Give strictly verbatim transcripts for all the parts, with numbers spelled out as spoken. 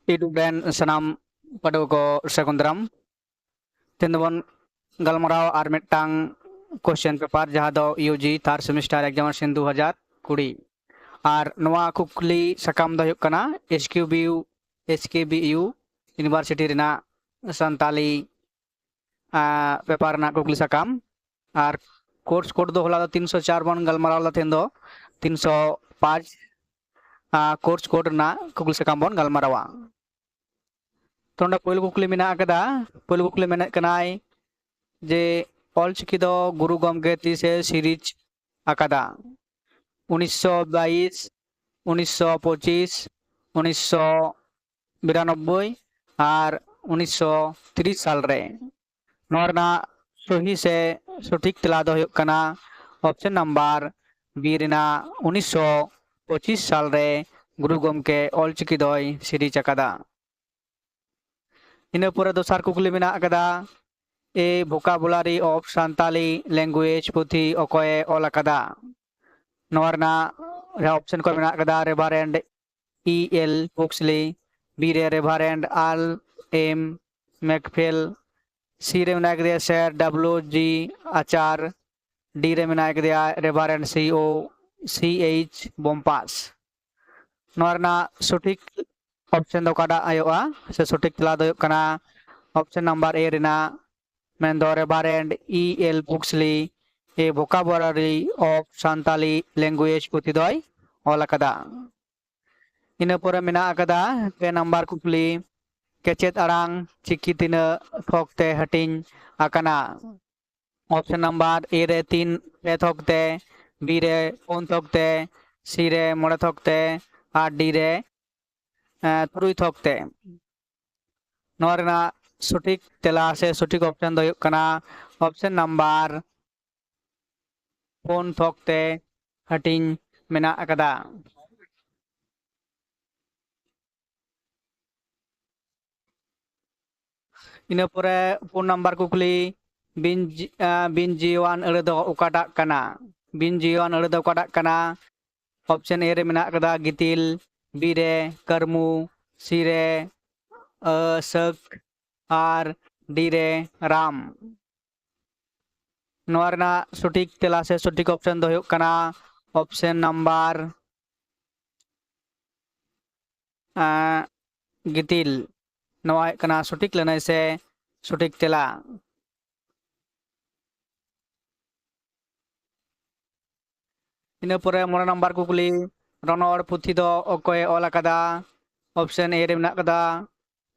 YouTube ᱨᱮᱱ ᱥᱟᱱᱟᱢ ᱯᱟᱹᱴᱷᱩᱣᱟᱹ ᱠᱚ ᱥᱟᱹᱜᱩᱱ ᱫᱟᱨᱟᱢ᱾ ᱛᱮᱦᱮᱧ ᱫᱚᱵᱚᱱ ᱜᱟᱞᱢᱟᱨᱟᱣ ᱟᱨ ᱢᱤᱫᱴᱟᱝ question paper, ᱡᱟᱦᱟᱸ ᱫᱚ U G third semester examination ᱫᱩ ᱦᱟᱡᱟᱨ ᱠᱩᱲᱤ᱾ ᱟᱨ ᱱᱚᱣᱟ ᱠᱩᱠᱞᱤ ᱥᱟᱠᱟᱢ ᱫᱚ ᱦᱩᱭᱩᱜ ᱠᱟᱱᱟ S Q B U, S K B U university ᱨᱮᱱᱟᱜ ᱥᱟᱱᱛᱟᱞᱤ, ᱟᱸ, paper ᱨᱮᱱᱟᱜ ᱠᱩᱠᱞᱤ ᱥᱟᱠᱟᱢ᱾ ᱟᱨ course code ᱫᱚ ᱦᱚᱞᱟ ᱫᱚ ᱛᱤᱱᱥᱚ ᱪᱟᱨ ᱵᱚᱱ ᱜᱟᱞᱢᱟᱨᱟᱣ ᱞᱮᱫᱟ, ᱛᱮᱦᱮᱧ ᱫᱚ ᱛᱤᱱᱥᱚ ᱯᱟᱸᱪ, ᱟᱸ, course code ᱨᱮᱱᱟᱜ ᱠᱩᱠᱞᱤ ᱥᱟᱠᱟᱢ ᱵᱚᱱ ᱜᱟᱞᱢᱟᱨᱟᱣᱟ᱾ ᱛᱚ ᱱᱚᱰᱮ ᱯᱳᱭᱞᱳ ᱠᱩᱠᱞᱤ ᱢᱮᱱᱟᱜ ᱟᱠᱟᱫᱟ᱾ ᱯᱳᱭᱞᱳ ᱠᱩᱠᱞᱤ ᱢᱮᱱᱮᱫ ᱠᱟᱱᱟᱭ ᱡᱮ ᱚᱞᱪᱤᱠᱤ ᱫᱚ ᱜᱩᱨᱩ ᱜᱚᱢᱠᱮ ᱛᱤᱥᱮ ᱥᱤᱨᱤᱡᱽ ᱟᱠᱟᱫᱟ? ᱩᱱᱤᱥᱥᱚ ᱵᱟᱭᱤᱥ, ᱩᱱᱤᱥᱥᱚ ᱯᱚᱸᱪᱤᱥ, ᱩᱱᱤᱥᱥᱚ ᱵᱤᱨᱟᱱᱚᱵᱵᱳᱭ ᱟᱨ ᱩᱱᱤᱥᱥᱚ ᱛᱤᱨᱤᱥ ᱥᱟᱞ ᱨᱮ᱾ ᱱᱚᱣᱟ ᱨᱮᱱᱟᱜ ᱥᱚᱦᱤ ᱥᱮ ᱥᱚᱴᱷᱤᱠ ᱛᱮᱞᱟ ᱫᱚ ᱦᱩᱭᱩᱜ ᱠᱟᱱᱟ option number B ᱨᱮᱱᱟᱜ ᱩᱱᱤᱥᱥᱚ ᱯᱚᱸᱪᱤᱥ ᱥᱟᱞ ᱨᱮ ᱜᱩᱨᱩ ᱜᱚᱢᱠᱮ ᱚᱞᱪᱤᱠᱤ ᱫᱚᱭ ᱥᱤᱨᱤᱡᱽ ᱟᱠᱟᱫᱟ᱾ ᱤᱱᱟᱹ ᱯᱚᱨᱮ ᱫᱚᱥᱟᱨ ᱠᱩᱠᱞᱤ ᱢᱮᱱᱟᱜ ᱟᱠᱟᱫᱟ, A Vocabulary of Santali Language ᱯᱩᱛᱷᱤ ᱚᱠᱚᱭᱮ ᱚᱞ ᱟᱠᱟᱫᱟ? ᱱᱚᱣᱟ ᱨᱮᱱᱟᱜ ᱡᱟᱦᱟᱸ option ᱠᱚ ᱢᱮᱱᱟᱜ ᱟᱠᱟᱫᱟ, Reverend E L Huxley, B ᱨᱮ Reverend Earl M Maxwell, C ᱨᱮ ᱢᱮᱱᱟᱜ ᱟᱠᱟᱫᱮᱭᱟ Sir W G ᱟᱪᱟᱨ, D ᱨᱮ ᱢᱮᱱᱟᱜ ᱟᱠᱟᱫᱮᱭᱟ Reverend C O C H Bompas᱾ ᱱᱚᱣᱟ ᱨᱮᱱᱟᱜ ᱥᱚᱴᱷᱤᱠ option ᱫᱚ ᱚᱠᱟᱴᱟᱜ ᱦᱩᱭᱩᱜᱼᱟ, ᱥᱮ ᱥᱚᱴᱷᱤᱠ ᱛᱮᱞᱟ ᱫᱚ ᱦᱩᱭᱩᱜ ᱠᱟᱱᱟ option number A ᱨᱮᱱᱟᱜ, ᱢᱮᱱᱫᱚ Reverend E L Huxley, A Vocabulary of Santali Language ᱯᱩᱛᱷᱤ ᱫᱚᱭ ᱚᱞ ᱟᱠᱟᱫᱟ᱾ ᱤᱱᱟᱹ ᱯᱚᱨᱮ ᱢᱮᱱᱟᱜ ᱟᱠᱟᱫᱟ ᱯᱮ ᱱᱟᱢᱵᱟᱨ ᱠᱩᱠᱞᱤ, ᱠᱮᱪᱮᱫ ᱟᱲᱟᱝ ᱪᱤᱠᱤ ᱛᱤᱱᱟᱹᱜ ᱛᱷᱚᱠ ᱛᱮ ᱦᱟᱹᱴᱤᱧ ᱟᱠᱟᱱᱟ? Option number A ᱨᱮ ᱛᱤᱱ, ᱯᱮ ᱛᱷᱚᱠ ᱛᱮ, B ᱨᱮ ᱯᱩᱱ ᱛᱷᱚᱠ ᱛᱮ, C ᱨᱮ ᱢᱚᱬᱮ ᱛᱷᱚᱠ ᱛᱮ ᱟᱨ D ᱨᱮ, ᱮᱸ, ᱛᱩᱨᱩᱭ ᱛᱷᱚᱠ ᱛᱮ᱾ ᱱᱚᱣᱟ ᱨᱮᱱᱟᱜ ᱥᱚᱴᱷᱤᱠ ᱛᱮᱞᱟ ᱥᱮ ᱥᱚᱴᱷᱤᱠ option ᱫᱚ ᱦᱩᱭᱩᱜ ᱠᱟᱱᱟ option number ᱯᱩᱱ ᱛᱷᱚᱠ ᱛᱮ ᱦᱟᱹᱴᱤᱧ ᱢᱮᱱᱟᱜ ᱟᱠᱟᱫᱟ᱾ ᱤᱱᱟᱹ ᱯᱚᱨᱮ ᱯᱩᱱ ᱱᱟᱢᱵᱟᱨ ᱠᱩᱠᱞᱤ, ᱵᱤᱱ ᱡᱤ-, ᱟᱸ, ᱵᱤᱱ ᱡᱤᱣᱤᱣᱟᱱ ᱟᱹᱲᱟᱹ ᱫᱚ ᱚᱠᱟᱴᱟᱜ ᱠᱟᱱᱟ? ᱵᱤᱱ ᱡᱤᱣᱤᱣᱟᱱ ᱟᱹᱲᱟᱹ ᱫᱚ ᱚᱠᱟᱴᱟᱜ ᱠᱟᱱᱟ? Option A ᱨᱮ ᱢᱮᱱᱟᱜ ᱟᱠᱟᱫᱟ ᱜᱤᱛᱤᱞ, B ᱨᱮ ᱠᱟᱹᱨᱢᱩ, ᱥᱤ ᱨᱮ ᱟᱹ, ᱥᱟᱹᱠ, ᱟᱨ ᱰᱤ ᱨᱮ ᱨᱟᱢ᱾ ᱱᱚᱣᱟ ᱨᱮᱱᱟᱜ ᱥᱚᱴᱷᱤᱠ ᱛᱮᱞᱟ ᱥᱮ ᱥᱚᱴᱷᱤᱠ ᱚᱯᱥᱮᱱ ᱫᱚ ᱦᱩᱭᱩᱜ ᱠᱟᱱᱟ ᱚᱯᱥᱮᱱ ᱱᱟᱢᱵᱟᱨ ᱜᱤᱛᱤᱞ᱾ ᱱᱚᱣᱟ ᱦᱩᱭᱩᱜ ᱠᱟᱱᱟ ᱥᱚᱴᱷᱤᱠ ᱞᱟᱹᱱᱟᱹᱭ ᱥᱮ ᱥᱚᱴᱷᱤᱠ ᱛᱮᱞᱟ᱾ ᱤᱱᱟᱹ ᱯᱚᱨᱮ ᱢᱚᱬᱮ ᱱᱟᱢᱵᱟᱨ ᱠᱩᱠᱞᱤ, ᱨᱚᱱᱚᱲ ᱯᱩᱛᱷᱤ ᱫᱚ ᱚᱠᱚᱭᱮ ᱚᱞ ᱟᱠᱟᱫᱟ? ᱚᱯᱥᱮᱱ ᱮ ᱨᱮ ᱢᱮᱱᱟᱜ ᱟᱠᱟᱫᱟ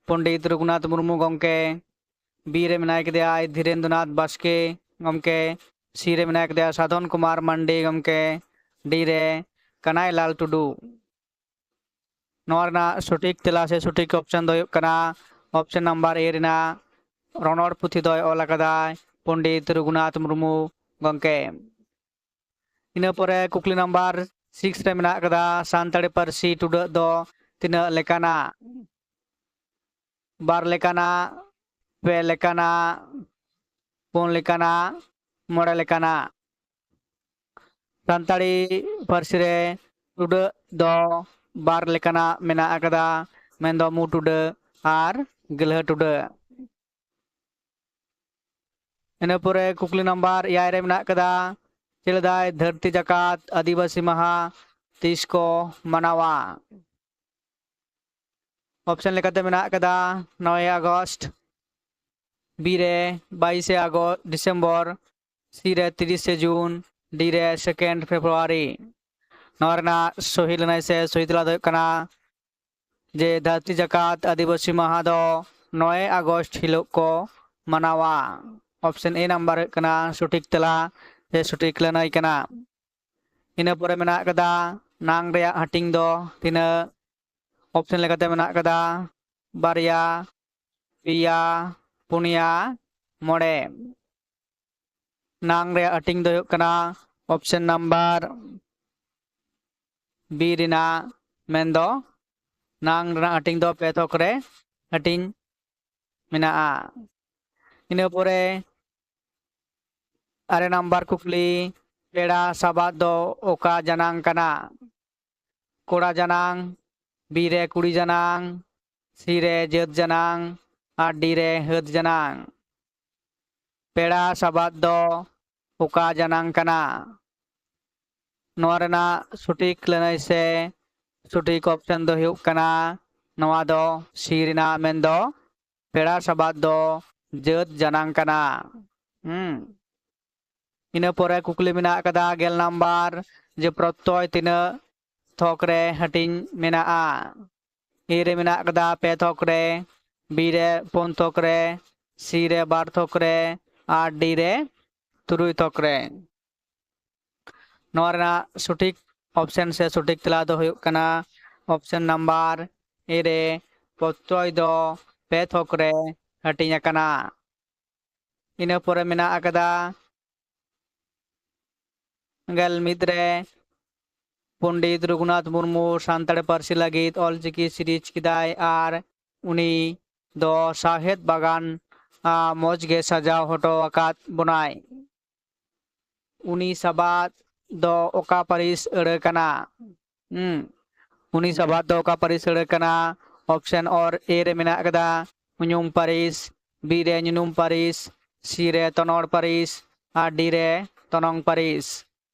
ᱯᱚᱱᱰᱤᱛ ᱨᱚᱜᱷᱩᱱᱟᱛᱷ ᱢᱩᱨᱢᱩ ᱜᱚᱢᱠᱮ, ᱵᱤ ᱨᱮ ᱢᱮᱱᱟᱭ ᱠᱮᱫᱮᱭᱟ ᱫᱷᱤᱨᱮᱱᱫᱨᱚᱱᱟᱛᱷ ᱵᱟᱥᱠᱮ ᱜᱚᱢᱠᱮ, ᱥᱤ ᱨᱮ ᱢᱮᱱᱟᱭ ᱠᱮᱫᱮᱭᱟ ᱥᱟᱫᱷᱚᱱ ᱠᱩᱢᱟᱨ ᱢᱟᱱᱰᱤ ᱜᱚᱢᱠᱮ, ᱰᱤ ᱨᱮ ᱠᱟᱱᱟᱭᱞᱟᱞ ᱴᱩᱰᱩ᱾ ᱱᱚᱣᱟ ᱨᱮᱱᱟᱜ ᱥᱚᱴᱷᱤᱠ ᱛᱮᱞᱟ ᱥᱮ ᱥᱚᱴᱷᱤᱠ ᱚᱯᱥᱮᱱ ᱫᱚ ᱦᱩᱭᱩᱜ ᱠᱟᱱᱟ ᱚᱯᱥᱮᱱ ᱱᱟᱢᱵᱟᱨ ᱮ ᱨᱮᱱᱟᱜ ᱨᱚᱱᱚᱲ ᱯᱩᱛᱷᱤ ᱫᱚᱭ ᱚᱞ ᱟᱠᱟᱫᱟᱭ ᱯᱚᱱᱰᱤᱛ ᱨᱚᱜᱷᱩᱱᱟᱛᱷ ᱢᱩᱨᱢᱩ ᱜᱚᱢᱠᱮ᱾ ᱤᱱᱟᱹ ᱯᱚᱨᱮ ᱠᱩᱠᱞᱤ ᱱᱟᱢᱵᱟᱨ ᱥᱤᱠᱥ ᱨᱮ ᱢᱮᱱᱟᱜ ᱟᱠᱟᱫᱟ, ᱥᱟᱱᱛᱟᱲᱤ ᱯᱟᱹᱨᱥᱤ ᱴᱩᱰᱟᱹᱜ ᱫᱚ ᱛᱤᱱᱟᱹᱜ ᱞᱮᱠᱟᱱᱟ? ᱵᱟᱨ ᱞᱮᱠᱟᱱᱟ, ᱯᱮ ᱞᱮᱠᱟᱱᱟ, ᱯᱩᱱ ᱞᱮᱠᱟᱱᱟ, ᱢᱚᱬᱮ ᱞᱮᱠᱟᱱᱟ᱾ ᱥᱟᱱᱛᱟᱲᱤ ᱯᱟᱹᱨᱥᱤ ᱨᱮ ᱴᱩᱰᱟᱹᱜ ᱫᱚ ᱵᱟᱨ ᱞᱮᱠᱟᱱᱟᱜ ᱢᱮᱱᱟᱜ ᱟᱠᱟᱫᱟ, ᱢᱮᱱᱫᱚ ᱢᱩ ᱴᱩᱰᱟᱹᱜ ᱟᱨ ᱜᱤᱞᱦᱟᱹ ᱴᱩᱰᱟᱹᱜ᱾ ᱤᱱᱟᱹ ᱯᱚᱨᱮ ᱠᱩᱠᱞᱤ ᱱᱟᱢᱵᱟᱨ ᱮᱭᱟᱭ ᱨᱮ ᱢᱮᱱᱟᱜ ᱟᱠᱟᱫᱟ, ᱪᱮᱫ ᱞᱮᱫᱟᱭ ᱫᱷᱟᱹᱨᱛᱤ ᱡᱟᱠᱟᱛ ᱟᱹᱫᱤᱵᱟᱹᱥᱤ ᱢᱟᱦᱟ ᱛᱤᱥ ᱠᱚ ᱢᱟᱱᱟᱣᱟ? ᱚᱯᱥᱮᱱ ᱞᱮᱠᱟᱛᱮ ᱢᱮᱱᱟᱜ ᱟᱠᱟᱫᱟ ᱱᱚᱭᱮ ᱟᱜᱚᱥᱴ, ᱵᱤ ᱨᱮ ᱵᱟᱭᱤᱥᱮ ᱟᱜᱚᱥᱴ ᱰᱤᱥᱮᱢᱵᱚᱨ, ᱥᱤ ᱨᱮ ᱛᱤᱨᱤᱥᱮ ᱡᱩᱱ, ᱰᱤ ᱨᱮ ᱥᱮᱠᱮᱱᱰ ᱯᱷᱮᱵᱽᱨᱩᱣᱟᱨᱤ᱾ ᱱᱚᱣᱟ ᱨᱮᱱᱟᱜ ᱥᱚᱦᱤ ᱞᱟᱹᱱᱟᱹᱭ ᱥᱮ ᱥᱚᱦᱤ ᱛᱮᱞᱟ ᱫᱚ ᱦᱩᱭᱩᱜ ᱠᱟᱱᱟ ᱡᱮ ᱫᱷᱟᱹᱨᱛᱤ ᱡᱟᱠᱟᱛ ᱟᱹᱫᱤᱵᱟᱹᱥᱤ ᱢᱟᱦᱟ ᱫᱚ ᱱᱚᱭᱮ ᱟᱜᱚᱥᱴ ᱦᱤᱞᱳᱜ ᱠᱚ ᱢᱟᱱᱟᱣᱟ᱾ ᱚᱯᱥᱮᱱ ᱮ ᱱᱟᱢᱵᱟᱨ ᱦᱩᱭᱩᱜ ᱠᱟᱱᱟ ᱥᱚᱴᱷᱤᱠ ᱛᱮᱞᱟ ᱥᱮ ᱥᱚᱴᱷᱤᱠ ᱞᱟᱹᱱᱟᱹᱭ ᱠᱟᱱᱟ᱾ ᱤᱱᱟᱹ ᱯᱚᱨᱮ ᱢᱮᱱᱟᱜ ᱟᱠᱟᱫᱟ ᱱᱟᱝ ᱨᱮᱭᱟᱜ ᱦᱟᱹᱴᱤᱧ ᱫᱚ ᱛᱤᱱᱟᱹᱜ? ᱚᱯᱥᱮᱱ ᱞᱮᱠᱟᱛᱮ ᱢᱮᱱᱟᱜ ᱟᱠᱟᱫᱟ ᱵᱟᱨᱭᱟ, ᱯᱮᱭᱟ, ᱯᱩᱱᱭᱟ, ᱢᱚᱬᱮ᱾ ᱱᱟᱝ ᱨᱮᱭᱟᱜ ᱦᱟᱹᱴᱤᱧ ᱫᱚ ᱦᱩᱭᱩᱜ ᱠᱟᱱᱟ ᱚᱯᱥᱮᱱ ᱱᱟᱢᱵᱟᱨ ᱵᱤ ᱨᱮᱱᱟᱜ, ᱢᱮᱱᱫᱚ ᱱᱟᱝ ᱨᱮᱱᱟᱜ ᱦᱟᱹᱴᱤᱧ ᱫᱚ ᱯᱮ ᱛᱷᱚᱠ ᱨᱮ ᱦᱟᱹᱴᱤᱧ ᱢᱮᱱᱟᱜᱼᱟ᱾ ᱤᱱᱟᱹ ᱯᱚᱨᱮ ᱟᱨᱮ ᱱᱟᱢᱵᱟᱨ ᱠᱩᱠᱞᱤ, ᱯᱮᱲᱟ ᱥᱟᱵᱟᱫ ᱫᱚ ᱚᱠᱟ ᱡᱟᱱᱟᱝ ᱠᱟᱱᱟ? ᱠᱚᱲᱟ ᱡᱟᱱᱟᱝ, B ᱨᱮ ᱠᱩᱲᱤ ᱡᱟᱱᱟᱝ, C ᱨᱮ ᱡᱟᱹᱛ ᱡᱟᱱᱟᱝ ᱟᱨ D ᱨᱮ ᱦᱟᱹᱫ ᱡᱟᱱᱟᱝ᱾ ᱯᱮᱲᱟ ᱥᱟᱵᱟᱫ ᱫᱚ ᱚᱠᱟ ᱡᱟᱱᱟᱝ ᱠᱟᱱᱟ? ᱱᱚᱣᱟ ᱨᱮᱱᱟᱜ ᱥᱚᱴᱷᱤᱠ ᱞᱟᱹᱱᱟᱹᱭ ᱥᱮ ᱥᱚᱴᱷᱤᱠ ᱚᱯᱥᱮᱱ ᱫᱚ ᱦᱩᱭᱩᱜ ᱠᱟᱱᱟ ᱱᱚᱣᱟ ᱫᱚ C ᱨᱮᱱᱟᱜ, ᱢᱮᱱᱫᱚ ᱯᱮᱲᱟ ᱥᱟᱵᱟᱫ ᱫᱚ ᱡᱟᱹᱛ ᱡᱟᱱᱟᱝ ᱠᱟᱱᱟ᱾ ᱦᱩᱸ᱾ ᱤᱱᱟᱹ ᱯᱚᱨᱮ ᱠᱩᱠᱞᱤ ᱢᱮᱱᱟᱜ ᱟᱠᱟᱫᱟ ᱜᱮᱞ ᱱᱟᱢᱵᱟᱨ, ᱡᱮ ᱯᱨᱚᱛᱭᱚᱭ ᱛᱤᱱᱟᱹᱜ ᱛᱷᱚᱠ ᱨᱮ ᱦᱟᱹᱴᱤᱧ ᱢᱮᱱᱟᱜᱼᱟ? A ᱨᱮ ᱢᱮᱱᱟᱜ ᱟᱠᱟᱫᱟ ᱯᱮ ᱛᱷᱚᱠ ᱨᱮ, B ᱨᱮ ᱯᱩᱱ ᱛᱷᱚᱠ ᱨᱮ, C ᱨᱮ ᱵᱟᱨ ᱛᱷᱚᱠ ᱨᱮ ᱟᱨ D ᱨᱮ ᱛᱩᱨᱩᱭ ᱛᱷᱚᱠ ᱨᱮ᱾ ᱱᱚᱣᱟ ᱨᱮᱱᱟᱜ ᱥᱚᱴᱷᱤᱠ ᱚᱯᱥᱮᱱ ᱥᱮ ᱥᱚᱴᱷᱤᱠ ᱛᱮᱞᱟ ᱫᱚ ᱦᱩᱭᱩᱜ ᱠᱟᱱᱟ ᱚᱯᱥᱮᱱ ᱱᱟᱢᱵᱟᱨ A ᱨᱮ, ᱯᱨᱚᱛᱭᱚᱭ ᱫᱚ ᱯᱮ ᱛᱷᱚᱠ ᱨᱮ ᱦᱟᱹᱴᱤᱧ ᱟᱠᱟᱱᱟ᱾ ᱤᱱᱟᱹ ᱯᱚᱨᱮ ᱢᱮᱱᱟᱜ ᱟᱠᱟᱫᱟ ᱜᱮᱞ ᱢᱤᱫ ᱨᱮ, ᱯᱚᱱᱰᱤᱛ ᱨᱚᱜᱷᱩᱱᱟᱛᱷ ᱢᱩᱨᱢᱩ ᱥᱟᱱᱛᱟᱲᱤ ᱯᱟᱹᱨᱥᱤ ᱞᱟᱹᱜᱤᱫ ᱚᱞᱪᱤᱠᱤ ᱥᱤᱨᱤᱡᱽ ᱠᱮᱫᱟᱭ ᱟᱨ ᱩᱱᱤ ᱫᱚ ᱥᱟᱶᱦᱮᱫ ᱵᱟᱜᱟᱱ, ᱟ, ᱢᱚᱡᱽ ᱜᱮ ᱥᱟᱡᱟᱣ ᱦᱚᱴᱚ ᱟᱠᱟᱫ ᱵᱚᱱᱟᱭ᱾ ᱩᱱᱤ ᱥᱟᱵᱟᱫ ᱫᱚ ᱚᱠᱟ ᱯᱟᱹᱨᱤᱥ ᱟᱹᱲᱟᱹ ᱠᱟᱱᱟ? ᱦᱩᱸ᱾ ᱩᱱᱤ ᱥᱟᱵᱟᱫ ᱫᱚ ᱚᱠᱟ ᱯᱟᱹᱨᱤᱥ ᱟᱹᱲᱟᱹ ᱠᱟᱱᱟ? ᱚᱯᱥᱮᱱ ᱚᱨ A ᱨᱮ ᱢᱮᱱᱟᱜ ᱟᱠᱟᱫᱟ ᱧᱩᱧᱩᱢ ᱯᱟᱹᱨᱤᱥ, B ᱨᱮ ᱧᱩᱱᱩᱢ ᱯᱟᱹᱨᱤᱥ, C ᱨᱮ ᱛᱚᱱᱚᱲ ᱯᱟᱹᱨᱤᱥ ᱟᱨ D ᱨᱮ ᱛᱚᱱᱚᱝ ᱯᱟᱹᱨᱤᱥ᱾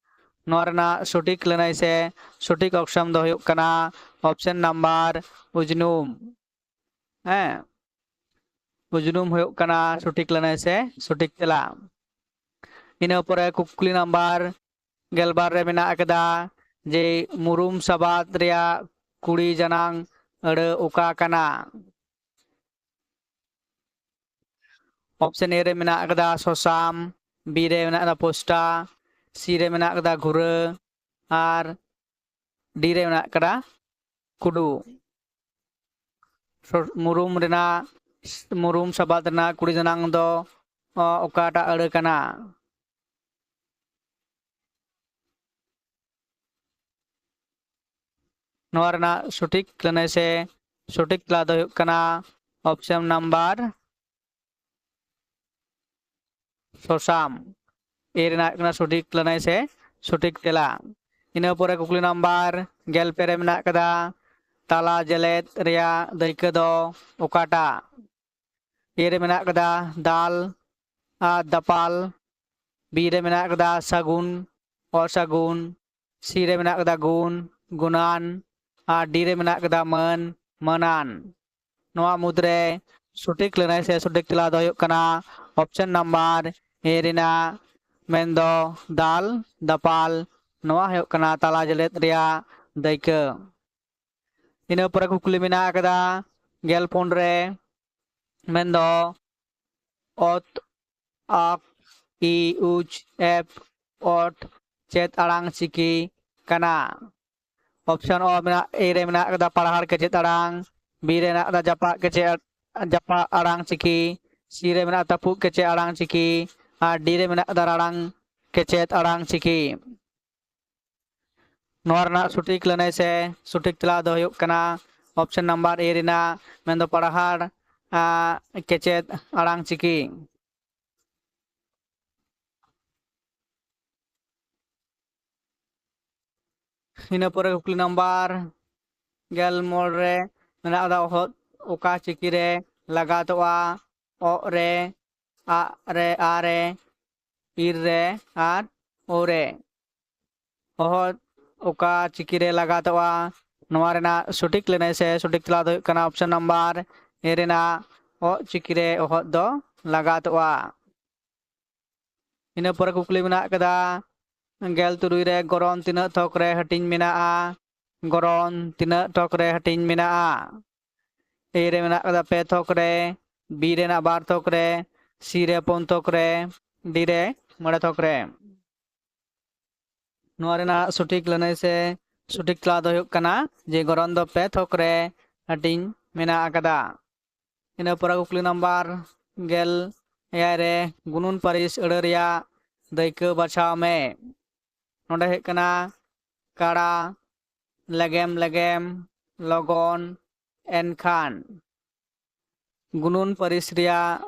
ᱱᱚᱣᱟ ᱨᱮᱱᱟᱜ ᱥᱚᱴᱷᱤᱠ ᱞᱟᱹᱱᱟᱹᱭ ᱥᱮ ᱥᱚᱴᱷᱤᱠ ᱚᱯᱥᱮᱱ ᱫᱚ ᱦᱩᱭᱩᱜ ᱠᱟᱱᱟ ᱚᱯᱥᱮᱱ ᱱᱟᱢᱵᱟᱨ ᱩᱡᱽᱱᱩᱢ᱾ ᱦᱮᱸ, ᱩᱡᱽᱱᱩᱢ ᱦᱩᱭᱩᱜ ᱠᱟᱱᱟ ᱥᱚᱴᱷᱤᱠ ᱞᱟᱹᱱᱟᱹᱭ ᱥᱮ ᱥᱚᱴᱷᱤᱠ ᱛᱮᱞᱟ᱾ ᱤᱱᱟᱹ ᱯᱚᱨᱮ ᱠᱩᱠᱞᱤ ᱱᱟᱢᱵᱟᱨ ᱜᱮᱞᱵᱟᱨ ᱨᱮ ᱢᱮᱱᱟᱜ ᱟᱠᱟᱫᱟ ᱡᱮ ᱢᱩᱨᱩᱢ ᱥᱟᱵᱟᱫ ᱨᱮᱭᱟᱜ ᱠᱩᱲᱤ ᱡᱟᱱᱟᱝ ᱟᱹᱲᱟᱹ ᱚᱠᱟ ᱠᱟᱱᱟ? ᱚᱯᱥᱮᱱ A ᱨᱮ ᱢᱮᱱᱟᱜ ᱟᱠᱟᱫᱟ ᱥᱚᱥᱟᱢ, B ᱨᱮ ᱢᱮᱱᱟᱜ ᱟᱠᱟᱫᱟ ᱯᱳᱥᱴᱟ, C ᱨᱮ ᱢᱮᱱᱟᱜ ᱟᱠᱟᱫᱟ ᱜᱷᱩᱨᱟᱹ ᱟᱨ D ᱨᱮ ᱢᱮᱱᱟᱜ ᱟᱠᱟᱫᱟ ᱠᱩᱰᱩ᱾ ᱥᱚ-, ᱢᱩᱨᱩᱢ ᱨᱮᱱᱟᱜ, ᱢᱩᱨᱩᱢ ᱥᱟᱵᱟᱫ ᱨᱮᱱᱟᱜ ᱠᱩᱲᱤ ᱡᱟᱱᱟᱝ ᱫᱚ, ᱚ, ᱚᱠᱟᱴᱟᱜ ᱟᱹᱲᱟᱹ ᱠᱟᱱᱟ? ᱱᱚᱣᱟ ᱨᱮᱱᱟᱜ ᱥᱚᱴᱷᱤᱠ ᱞᱟᱹᱱᱟᱹᱭ ᱥᱮ ᱥᱚᱴᱷᱤᱠ ᱛᱮᱞᱟ ᱫᱚ ᱦᱩᱭᱩᱜ ᱠᱟᱱᱟ ᱚᱯᱥᱮᱱ ᱱᱟᱢᱵᱟᱨ ᱥᱚᱥᱟᱢ᱾ A ᱨᱮᱱᱟᱜ ᱠᱟᱱᱟ ᱥᱚᱴᱷᱤᱠ ᱞᱟᱹᱱᱟᱹᱭ ᱥᱮ ᱥᱚᱴᱷᱤᱠ ᱛᱮᱞᱟ᱾ ᱤᱱᱟᱹ ᱯᱚᱨᱮ ᱠᱩᱠᱞᱤ ᱱᱟᱢᱵᱟᱨ ᱜᱮᱞ ᱯᱮ ᱨᱮ ᱢᱮᱱᱟᱜ ᱠᱟᱫᱟ, ᱛᱟᱞᱟ ᱡᱮᱞᱮᱫ ᱨᱮᱭᱟᱜ ᱫᱟᱹᱭᱠᱟᱹ ᱫᱚ ᱚᱠᱟᱴᱟᱜ? A ᱨᱮ ᱢᱮᱱᱟᱜ ᱠᱟᱫᱟ ᱫᱟᱞ ᱟᱨ ᱫᱟᱯᱟᱞ, B ᱨᱮ ᱢᱮᱱᱟᱜ ᱠᱟᱫᱟ ᱥᱟᱹᱜᱩᱱ, ᱚᱥᱟᱹᱜᱩᱱ, C ᱨᱮ ᱢᱮᱱᱟᱜ ᱠᱟᱫᱟ ᱜᱩᱱ, ᱜᱩᱱᱟᱱ, ᱟᱨ D ᱨᱮ ᱢᱮᱱᱟᱜ ᱠᱟᱫᱟ ᱢᱟᱹᱱ, ᱢᱟᱹᱱᱟᱱ᱾ ᱱᱚᱣᱟ ᱢᱩᱫᱽᱨᱮ ᱥᱚᱴᱷᱤᱠ ᱞᱟᱹᱱᱟᱹᱭ ᱥᱮ ᱥᱚᱴᱷᱤᱠ ᱛᱮᱞᱟ ᱫᱚ ᱦᱩᱭᱩᱜ ᱠᱟᱱᱟ option number A ᱨᱮᱱᱟᱜ, ᱢᱮᱱᱫᱚ ᱫᱟᱞ ᱫᱟᱯᱟᱞ᱾ ᱱᱚᱣᱟ ᱦᱩᱭᱩᱜ ᱠᱟᱱᱟ ᱛᱟᱞᱟ ᱡᱮᱞᱮᱫ ᱨᱮᱭᱟᱜ ᱫᱟᱹᱭᱠᱟᱹ᱾ ᱤᱱᱟᱹ ᱯᱚᱨᱮ ᱠᱩᱠᱞᱤ ᱢᱮᱱᱟᱜ ᱟᱠᱟᱫᱟ ᱜᱮᱞ ᱯᱩᱱ ᱨᱮ, ᱢᱮᱱᱫᱚ ᱚᱛ, ᱟᱠ, ᱤ, ᱩᱪ, ᱮᱯ, ᱚᱴ ᱪᱮᱫ ᱟᱲᱟᱝ ᱪᱤᱠᱤ ᱠᱟᱱᱟ? Option ᱚ ᱢᱮᱱᱟᱜ, A ᱨᱮ ᱢᱮᱱᱟᱜ ᱟᱠᱟᱫᱟ ᱯᱟᱲᱦᱟᱲ ᱠᱮᱪᱮᱫ ᱟᱲᱟᱝ, B ᱨᱮ ᱢᱮᱱᱟᱜ ᱟᱠᱟᱫᱟ ᱡᱟᱯᱟᱜ ᱠᱮᱪᱮᱫ, ᱡᱟᱯᱟᱜ ᱟᱲᱟᱝ ᱪᱤᱠᱤ, C ᱨᱮ ᱢᱮᱱᱟᱜ ᱛᱟᱹᱯᱩᱜ ᱠᱮᱪᱮᱫ ᱟᱲᱟᱝ ᱪᱤᱠᱤ, ᱟᱨ D ᱨᱮ ᱢᱮᱱᱟᱜ ᱟᱠᱟᱫᱟ ᱨᱟᱲᱟᱝ ᱠᱮᱪᱮᱫ ᱟᱲᱟᱝ ᱪᱤᱠᱤ᱾ ᱱᱚᱣᱟ ᱨᱮᱱᱟᱜ ᱥᱚᱴᱷᱤᱠ ᱞᱟᱹᱱᱟᱹᱭ ᱥᱮ ᱥᱚᱴᱷᱤᱠ ᱛᱮᱞᱟ ᱫᱚ ᱦᱩᱭᱩᱜ ᱠᱟᱱᱟ option number A ᱨᱮᱱᱟᱜ, ᱢᱮᱱᱫᱚ ᱯᱟᱲᱦᱟᱲ, ᱟᱸ, ᱠᱮᱪᱮᱫ ᱟᱲᱟᱝ ᱪᱤᱠᱤ᱾ ᱤᱱᱟᱹ ᱯᱚᱨᱮ ᱠᱩᱠᱞᱤ ᱱᱟᱢᱵᱟᱨ ᱜᱮᱞ ᱢᱚᱬᱮ ᱨᱮ ᱢᱮᱱᱟᱜ ᱟᱠᱟᱫᱟ, ᱚᱦᱚᱫ ᱚᱠᱟ ᱪᱤᱠᱤ ᱨᱮ ᱞᱟᱜᱟᱛᱚᱜᱼᱟ? ᱚᱜ ᱨᱮ, ᱟᱜ ᱨᱮ, ᱟ ᱨᱮ, ᱤᱨ ᱨᱮ ᱟᱨ ᱳ ᱨᱮ᱾ ᱚᱦᱚᱫ ᱚᱠᱟ ᱪᱤᱠᱤ ᱨᱮ ᱞᱟᱜᱟᱛᱚᱜᱼᱟ? ᱱᱚᱣᱟ ᱨᱮᱱᱟᱜ ᱥᱚᱴᱷᱤᱠ ᱞᱟᱹᱱᱟᱹᱭ ᱥᱮ ᱥᱚᱴᱷᱤᱠ ᱛᱮᱞᱟ ᱫᱚ ᱦᱩᱭᱩᱜ ᱠᱟᱱᱟ option number A ᱨᱮᱱᱟᱜ ᱚᱜ ᱪᱤᱠᱤ ᱨᱮ ᱚᱦᱚᱫ ᱫᱚ ᱞᱟᱜᱟᱛᱚᱜᱼᱟ᱾ ᱤᱱᱟᱹ ᱯᱚᱨᱮ ᱠᱩᱠᱞᱤ ᱢᱮᱱᱟᱜ ᱟᱠᱟᱫᱟ ᱜᱮᱞ ᱛᱩᱨᱩᱭ ᱨᱮ, ᱜᱚᱨᱚᱱ ᱛᱤᱱᱟᱹᱜ ᱛᱷᱚᱠ ᱨᱮ ᱦᱟᱹᱴᱤᱧ ᱢᱮᱱᱟᱜᱼᱟ? ᱜᱚᱨᱚᱱ ᱛᱤᱱᱟᱹᱜ ᱛᱷᱚᱠ ᱨᱮ ᱦᱟᱹᱴᱤᱧ ᱢᱮᱱᱟᱜᱼᱟ? A ᱨᱮ ᱢᱮᱱᱟᱜ ᱟᱠᱟᱫᱟ ᱯᱮ ᱛᱷᱚᱠ ᱨᱮ, B ᱨᱮᱱᱟᱜ ᱵᱟᱨ ᱛᱷᱚᱠ ᱨᱮ, C ᱨᱮ ᱯᱩᱱ ᱛᱷᱚᱠ ᱨᱮ, D ᱨᱮ ᱢᱚᱬᱮ ᱛᱷᱚᱠ ᱨᱮ᱾ ᱱᱚᱣᱟ ᱨᱮᱱᱟᱜ ᱥᱚᱴᱷᱤᱠ ᱞᱟᱹᱱᱟᱹᱭ ᱥᱮ ᱥᱚᱴᱷᱤᱠ ᱛᱮᱞᱟ ᱫᱚ ᱦᱩᱭᱩᱜ ᱠᱟᱱᱟ ᱡᱮ ᱜᱚᱨᱚᱱ ᱫᱚ ᱯᱮ ᱛᱷᱚᱠ ᱨᱮ ᱦᱟᱹᱴᱤᱧ ᱢᱮᱱᱟᱜ ᱟᱠᱟᱫᱟ᱾ ᱤᱱᱟᱹ ᱯᱚᱨᱮ ᱠᱩᱠᱞᱤ ᱱᱟᱢᱵᱟᱨ ᱜᱮᱞ ᱮᱭᱟᱭ ᱨᱮ, ᱜᱩᱱᱩᱱ ᱯᱟᱹᱨᱤᱥ ᱟᱹᱲᱟᱹ ᱨᱮᱭᱟᱜ ᱫᱟᱹᱭᱠᱟᱹ ᱵᱟᱪᱷᱟᱣ ᱢᱮ᱾ ᱱᱚᱰᱮ ᱦᱩᱭᱩᱜ ᱠᱟᱱᱟ ᱠᱟᱲᱟ, ᱞᱮᱜᱮᱢ ᱞᱮᱜᱮᱢ, ᱞᱚᱜᱚᱱ, ᱮᱱᱠᱷᱟᱱ᱾ ᱜᱩᱱᱩᱱ ᱯᱟᱹᱨᱤᱥ ᱨᱮᱭᱟᱜ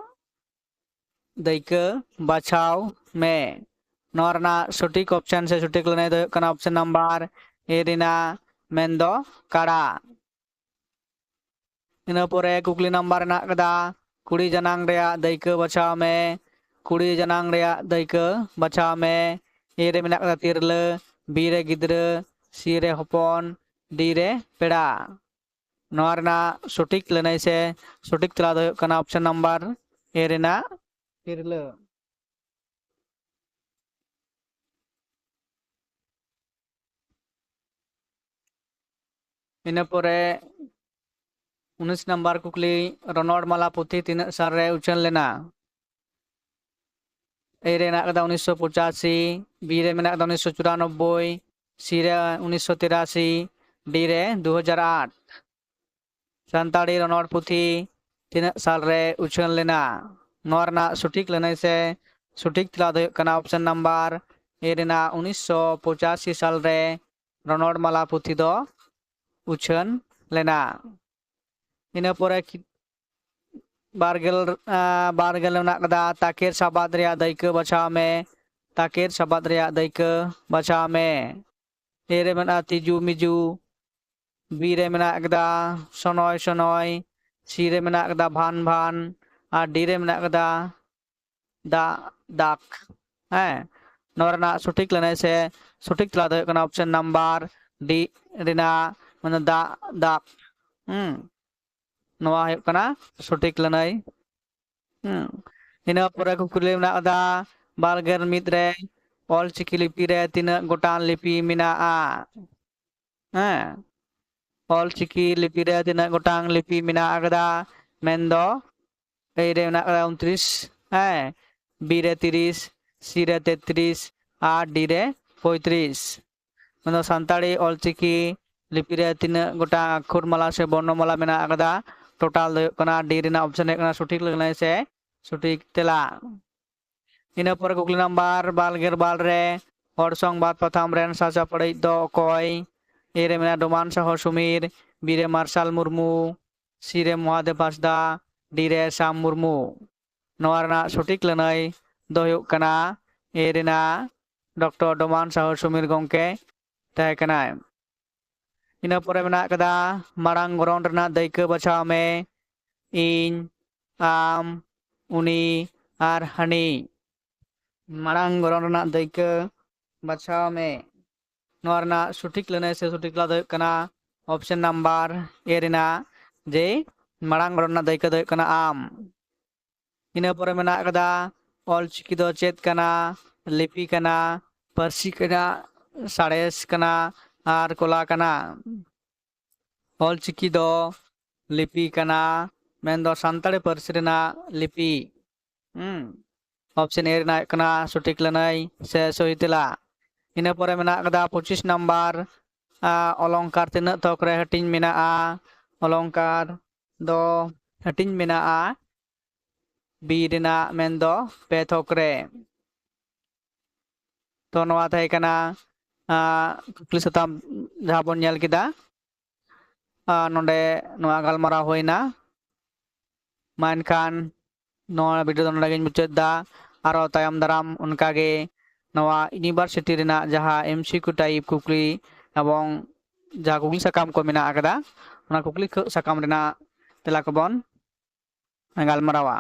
ᱫᱟᱹᱭᱠᱟᱹ ᱵᱟᱪᱷᱟᱣ ᱢᱮ᱾ ᱱᱚᱣᱟ ᱨᱮᱱᱟᱜ ᱥᱚᱴᱷᱤᱠ option ᱥᱮ ᱥᱚᱴᱷᱤᱠ ᱞᱟᱹᱱᱟᱹᱭ ᱫᱚ ᱦᱩᱭᱩᱜ ᱠᱟᱱᱟ option number A ᱨᱮᱱᱟᱜ, ᱢᱮᱱᱫᱚ ᱠᱟᱲᱟ᱾ ᱤᱱᱟᱹ ᱯᱚᱨᱮ ᱠᱩᱠᱞᱤ ᱱᱟᱢᱵᱟᱨ ᱦᱮᱱᱟᱜ ᱟᱠᱟᱫᱟ, ᱠᱩᱲᱤ ᱡᱟᱱᱟᱝ ᱨᱮᱭᱟᱜ ᱫᱟᱹᱭᱠᱟᱹ ᱵᱟᱪᱷᱟᱣ ᱢᱮ᱾ ᱠᱩᱲᱤ ᱡᱟᱱᱟᱝ ᱨᱮᱭᱟᱜ ᱫᱟᱹᱭᱠᱟᱹ ᱵᱟᱪᱷᱟᱣ ᱢᱮ᱾ A ᱨᱮ ᱢᱮᱱᱟᱜ ᱟᱠᱟᱫᱟ ᱛᱤᱨᱞᱟᱹ, B ᱨᱮ ᱜᱤᱫᱽᱨᱟᱹ, C ᱨᱮ ᱦᱚᱯᱚᱱ, D ᱨᱮ ᱯᱮᱲᱟ᱾ ᱱᱚᱣᱟ ᱨᱮᱱᱟᱜ ᱥᱚᱴᱷᱤᱠ ᱞᱟᱹᱱᱟᱹᱭ ᱥᱮ ᱥᱚᱴᱷᱤᱠ ᱛᱮᱞᱟ ᱫᱚ ᱦᱩᱭᱩᱜ ᱠᱟᱱᱟ option number A ᱨᱮᱱᱟᱜ ᱛᱤᱨᱞᱟᱹ᱾ ᱤᱱᱟᱹ ᱯᱚᱨᱮ ᱩᱱᱤᱥ ᱱᱟᱢᱵᱟᱨ ᱠᱩᱠᱞᱤ, ᱨᱚᱱᱚᱲ ᱢᱟᱞᱟ ᱯᱩᱛᱷᱤ ᱛᱤᱱᱟᱹᱜ ᱥᱟᱞ ᱨᱮ ᱩᱪᱷᱟᱹᱱ ᱞᱮᱱᱟ? A ᱨᱮ ᱢᱮᱱᱟᱜ ᱟᱠᱟᱫᱟ ᱩᱱᱤᱥᱥᱚ ᱯᱚᱸᱪᱟᱥᱤ, B ᱨᱮ ᱢᱮᱱᱟᱜ ᱟᱠᱟᱫᱟ ᱩᱱᱤᱥᱥᱚ ᱪᱩᱨᱟᱱᱚᱵᱵᱳᱭ, C ᱨᱮ ᱩᱱᱤᱥᱥᱚ ᱛᱤᱨᱟᱥᱤ, D ᱨᱮ ᱫᱩ ᱦᱟᱡᱟᱨ ᱟᱴ᱾ ᱥᱟᱱᱛᱟᱲᱤ ᱨᱚᱱᱚᱲ ᱯᱩᱛᱷᱤ ᱛᱤᱱᱟᱹᱜ ᱥᱟᱞ ᱨᱮ ᱩᱪᱷᱟᱹᱱ ᱞᱮᱱᱟ? ᱱᱚᱣᱟ ᱨᱮᱱᱟᱜ ᱥᱚᱴᱷᱤᱠ ᱞᱟᱹᱱᱟᱹᱭ ᱥᱮ ᱥᱚᱴᱷᱤᱠ ᱛᱮᱞᱟ ᱫᱚ ᱦᱩᱭᱩᱜ ᱠᱟᱱᱟ option number A ᱨᱮᱱᱟᱜ ᱩᱱᱤᱥᱥᱚ ᱯᱚᱸᱪᱟᱥᱤ ᱥᱟᱞ ᱨᱮ ᱨᱚᱱᱚᱲ ᱢᱟᱞᱟ ᱯᱩᱛᱷᱤ ᱫᱚ ᱩᱪᱷᱟᱹᱱ ᱞᱮᱱᱟ᱾ ᱤᱱᱟᱹ ᱯᱚᱨᱮ ᱠᱷᱤ-, ᱵᱟᱨᱜᱮᱞ, ᱟᱸ, ᱵᱟᱨᱜᱮᱞ ᱢᱮᱱᱟᱜ ᱠᱟᱫᱟ, ᱛᱟᱠᱮᱨ ᱥᱟᱵᱟᱫ ᱨᱮᱭᱟᱜ ᱫᱟᱹᱭᱠᱟᱹ ᱵᱟᱪᱷᱟᱣ ᱢᱮ᱾ ᱛᱟᱠᱮᱨ ᱥᱟᱵᱟᱫ ᱨᱮᱭᱟᱜ ᱫᱟᱹᱭᱠᱟᱹ ᱵᱟᱪᱷᱟᱣ ᱢᱮ᱾ A ᱨᱮ ᱢᱮᱱᱟᱜᱼᱟ ᱛᱤᱡᱩ ᱢᱤᱡᱩ, B ᱨᱮ ᱢᱮᱱᱟᱜ ᱠᱟᱫᱟ ᱥᱚᱱᱚᱭ ᱥᱚᱱᱚᱭ, C ᱨᱮ ᱢᱮᱱᱟᱜ ᱠᱟᱫᱟ ᱵᱷᱟᱱ ᱵᱷᱟᱱ, ᱟᱨ D ᱨᱮ ᱢᱮᱱᱟᱜ ᱠᱟᱫᱟ ᱫᱟᱜ ᱫᱟᱜ᱾ ᱦᱮᱸ, ᱱᱚᱣᱟ ᱨᱮᱱᱟᱜ ᱥᱚᱴᱷᱤᱠ ᱞᱟᱹᱱᱟᱹᱭ ᱥᱮ ᱥᱚᱴᱷᱤᱠ ᱛᱮᱞᱟ ᱫᱚ ᱦᱩᱭᱩᱜ ᱠᱟᱱᱟ option number D ᱨᱮᱱᱟᱜ, ᱢᱟᱱᱮ ᱫᱟᱜ ᱫᱟᱜ᱾ ᱦᱩᱸ, ᱱᱚᱣᱟ ᱦᱩᱭᱩᱜ ᱠᱟᱱᱟ ᱥᱚᱴᱷᱤᱠ ᱞᱟᱹᱱᱟᱹᱭ᱾ ᱦᱩᱸ, ᱤᱱᱟᱹ ᱯᱚᱨᱮ ᱠᱩᱠᱞᱤ ᱢᱮᱱᱟᱜ ᱟᱠᱟᱫᱟ, ᱵᱟᱨ ᱜᱮᱞ ᱢᱤᱫ ᱨᱮ ᱚᱞᱪᱤᱠᱤ ᱞᱤᱯᱤ ᱨᱮ ᱛᱤᱱᱟᱹᱜ ᱜᱚᱴᱟᱝ ᱞᱤᱯᱤ ᱢᱮᱱᱟᱜᱼᱟ? ᱦᱮᱸ, ᱚᱞᱪᱤᱠᱤ ᱞᱤᱯᱤ ᱨᱮ ᱛᱤᱱᱟᱹᱜ ᱜᱚᱴᱟᱝ ᱞᱤᱯᱤ ᱢᱮᱱᱟᱜ ᱟᱠᱟᱫᱟ? ᱢᱮᱱᱫᱚ A ᱨᱮ ᱢᱮᱱᱟᱜ ᱟᱠᱟᱫᱟ ᱩᱱᱛᱨᱤᱥ, ᱦᱮᱸ, B ᱨᱮ ᱛᱤᱨᱤᱥ, C ᱨᱮ ᱛᱮᱛᱨᱤᱥ, ᱟᱨ D ᱨᱮ ᱯᱚᱸᱭᱛᱨᱤᱥ᱾ ᱢᱮᱱᱫᱚ ᱥᱟᱱᱛᱟᱲᱤ ᱚᱞᱪᱤᱠᱤ ᱞᱤᱯᱤ ᱨᱮ ᱛᱤᱱᱟᱹᱜ ᱜᱚᱴᱟᱝ ᱟᱠᱷᱚᱨ ᱢᱟᱞᱟ ᱥᱮ ᱵᱚᱨᱱᱚ ᱢᱟᱞᱟ ᱢᱮᱱᱟᱜ ᱟᱠᱟᱫᱟ? ᱴᱳᱴᱟᱞ ᱫᱚ ᱦᱩᱭᱩᱜ ᱠᱟᱱᱟ D ᱨᱮᱱᱟᱜ option ᱦᱩᱭᱩᱜ ᱠᱟᱱᱟ ᱥᱚᱴᱷᱤᱠ ᱞᱟᱹᱱᱟᱹᱭ ᱥᱮ ᱥᱚᱴᱷᱤᱠ ᱛᱮᱞᱟ᱾ ᱤᱱᱟᱹ ᱯᱚᱨᱮ ᱠᱩᱠᱞᱤ ᱱᱟᱢᱵᱟᱨ ᱵᱟᱨ ᱜᱮᱞ ᱵᱟᱨ ᱨᱮ ᱦᱚᱲ ᱥᱚᱝᱵᱟᱫ ᱯᱟᱛᱷᱟᱢ ᱨᱮᱱ ᱥᱟᱪᱟᱯᱟᱲᱤᱡ ᱫᱚ ᱚᱠᱚᱭ? A ᱨᱮ ᱢᱮᱱᱟᱜᱼᱟ ᱰᱚᱢᱟᱱ ᱥᱟᱦᱚ ᱥᱩᱢᱤᱨ, B ᱨᱮ ᱢᱟᱨᱥᱟᱞ ᱢᱩᱨᱢᱩ, C ᱨᱮ ᱢᱚᱦᱟᱫᱮᱵ ᱦᱟᱸᱥᱫᱟ, D ᱨᱮ ᱥᱟᱢ ᱢᱩᱨᱢᱩ᱾ ᱱᱚᱣᱟ ᱨᱮᱱᱟᱜ ᱥᱚᱴᱷᱤᱠ ᱞᱟᱹᱱᱟᱹᱭ ᱫᱚ ᱦᱩᱭᱩᱜ ᱠᱟᱱᱟ A ᱨᱮᱱᱟᱜ ᱰᱚᱠᱴᱚᱨ ᱰᱚᱢᱟᱱ ᱥᱟᱦᱚ ᱥᱩᱢᱤᱨ ᱜᱚᱢᱠᱮ ᱛᱟᱦᱮᱸ ᱠᱟᱱᱟᱭ᱾ ᱤᱱᱟᱹ ᱯᱚᱨᱮ ᱢᱮᱱᱟᱜ ᱟᱠᱟᱫᱟ ᱢᱟᱲᱟᱝ ᱜᱚᱲᱦᱚᱱ ᱨᱮᱱᱟᱜ ᱫᱟᱹᱭᱠᱟᱹ ᱵᱟᱪᱷᱟᱣ ᱢᱮ, ᱤᱧ, ᱟᱢ, ᱩᱱᱤ ᱟᱨ ᱦᱟᱹᱱᱤ᱾ ᱢᱟᱲᱟᱝ ᱜᱚᱲᱦᱚᱱ ᱨᱮᱱᱟᱜ ᱫᱟᱹᱭᱠᱟᱹ ᱵᱟᱪᱷᱟᱣ ᱢᱮ᱾ ᱱᱚᱣᱟ ᱨᱮᱱᱟᱜ ᱥᱚᱴᱷᱤᱠ ᱞᱟᱹᱱᱟᱹᱭ ᱥᱮ ᱥᱚᱴᱷᱤᱠ ᱛᱮᱞᱟ ᱫᱚ ᱦᱩᱭᱩᱜ ᱠᱟᱱᱟ option number A ᱨᱮᱱᱟᱜ, ᱡᱮ ᱢᱟᱲᱟᱝ ᱜᱚᱲᱦᱚᱱ ᱨᱮᱱᱟᱜ ᱫᱟᱹᱭᱠᱟᱹ ᱫᱚ ᱦᱩᱭᱩᱜ ᱠᱟᱱᱟ ᱟᱢ᱾ ᱤᱱᱟᱹ ᱯᱚᱨᱮ ᱢᱮᱱᱟᱜ ᱟᱠᱟᱫᱟ ᱚᱞᱪᱤᱠᱤ ᱫᱚ ᱪᱮᱫ ᱠᱟᱱᱟ? ᱞᱤᱯᱤ ᱠᱟᱱᱟ, ᱯᱟᱹᱨᱥᱤ ᱠᱟᱱᱟ, ᱥᱟᱬᱮᱥ ᱠᱟᱱᱟ ᱟᱨ ᱠᱚᱞᱟ ᱠᱟᱱᱟ᱾ ᱚᱞᱪᱤᱠᱤ ᱫᱚ ᱞᱤᱯᱤ ᱠᱟᱱᱟ, ᱢᱮᱱᱫᱚ ᱥᱟᱱᱛᱟᱲᱤ ᱯᱟᱹᱨᱥᱤ ᱨᱮᱱᱟᱜ ᱞᱤᱯᱤ᱾ ᱦᱩᱸ᱾ Option A ᱨᱮᱱᱟᱜ ᱦᱩᱭᱩᱜ ᱠᱟᱱᱟ ᱥᱚᱴᱷᱤᱠ ᱞᱟᱹᱱᱟᱹᱭ ᱥᱮ ᱥᱚᱦᱤ ᱛᱮᱞᱟ᱾ ᱤᱱᱟᱹ ᱯᱚᱨᱮ ᱢᱮᱱᱟᱜ ᱟᱠᱟᱫᱟ ᱯᱚᱸᱪᱤᱥ ᱱᱟᱢᱵᱟᱨ, ᱟ, ᱚᱞᱚᱝᱠᱟᱨ ᱛᱤᱱᱟᱹᱜ ᱛᱷᱚᱠ ᱨᱮ ᱦᱟᱹᱴᱤᱧ ᱢᱮᱱᱟᱜᱼᱟ? ᱚᱞᱚᱝᱠᱟᱨ ᱫᱚ ᱦᱟᱹᱴᱤᱧ ᱢᱮᱱᱟᱜᱼᱟ B ᱨᱮᱱᱟᱜ, ᱢᱮᱱᱫᱚ ᱯᱮ ᱛᱷᱚᱠ ᱨᱮ᱾ ᱛᱚ ᱱᱚᱣᱟ ᱛᱟᱦᱮᱸ ᱠᱟᱱᱟ, ᱟ, ᱠᱩᱠᱞᱤ ᱥᱟᱛᱟᱢ ᱡᱟᱦᱟᱸ ᱵᱚᱱ ᱧᱮᱞ ᱠᱮᱫᱟ᱾ ᱟ, ᱱᱚᱰᱮ ᱱᱚᱣᱟ ᱜᱟᱞᱢᱟᱨᱟᱣ ᱦᱩᱭᱱᱟ᱾ ᱢᱟ ᱮᱱᱠᱷᱟᱱ ᱱᱚᱣᱟ video ᱫᱚ ᱱᱚᱰᱮ ᱜᱤᱧ ᱢᱩᱪᱟᱹᱫ ᱮᱫᱟ᱾ ᱟᱨᱚ ᱛᱟᱭᱚᱢ ᱫᱟᱨᱟᱢ ᱚᱱᱠᱟᱜᱮ ᱱᱚᱣᱟ university ᱨᱮᱱᱟᱜ ᱡᱟᱦᱟᱸ MCQ type ᱠᱩᱠᱞᱤ ᱮᱵᱚᱝ ᱡᱟᱦᱟᱸ ᱠᱩᱠᱞᱤ ᱥᱟᱠᱟᱢ ᱠᱚ ᱢᱮᱱᱟᱜ ᱟᱠᱟᱫᱟ, ᱚᱱᱟ ᱠᱩᱠᱞᱤ ᱠᱷ-, ᱥᱟᱠᱟᱢ ᱨᱮᱱᱟᱜ ᱛᱮᱞᱟ ᱠᱚᱵᱚᱱ ᱜᱟᱞᱢᱟᱨᱟᱣᱟ᱾